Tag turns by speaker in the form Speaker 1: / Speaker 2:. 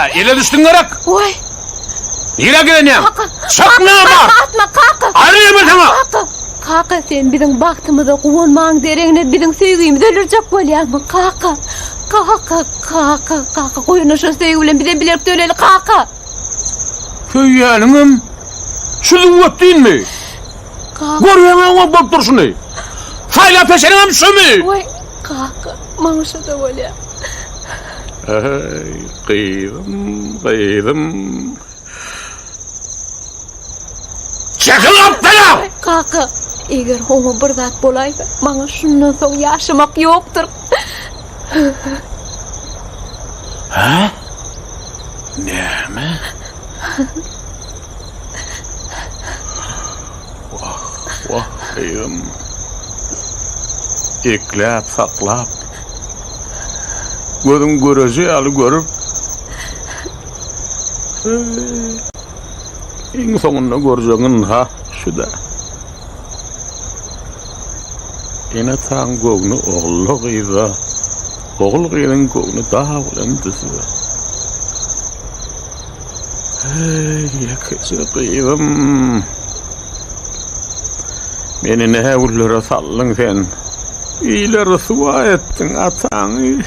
Speaker 1: Hä, ele düşdüň gerek?
Speaker 2: Waý.
Speaker 1: Nirä gidenýäň?
Speaker 2: Kaka.
Speaker 1: Çak namart!
Speaker 2: Atma kaka.
Speaker 1: Aýryl saňa!
Speaker 2: Kaka. Kaka sen biziň bagtymyza guwanmaň deregine biziň söýgimizi öldürjek bolýaňmy? Kaka. Kaka, kaka, kaka goý şo söýgi bilen bizem bilelikde öleli kaka.
Speaker 1: Söýýäniňem şu züwwetdinmi?
Speaker 2: Kaka.
Speaker 1: Görýäňä oňa bolup durşuny. Saýlap seçeniňem şumy?
Speaker 2: Waý, kaka, maňa şo-da bolýar.
Speaker 1: Eý, gyzym, gyzym. Çekil gapdala!
Speaker 2: Kaka, eger oňa bir zat bolaýsa, maňa şundan soň ýaşamak ýokdur.
Speaker 1: Hä? Näme? Wah, wah, gyzym. Ekläp, saklap, gözüň göreji ýaly görüp, iň soňunda görjegiň ynha şu-da. Ene-ataň göwni ogully-gyzda, ogul-gyzyň göwni dag bilen düzde. Eý, ýekeje gyzym. Meni nä günlere saldyň sen. Ile ryswa etdiň ataňy.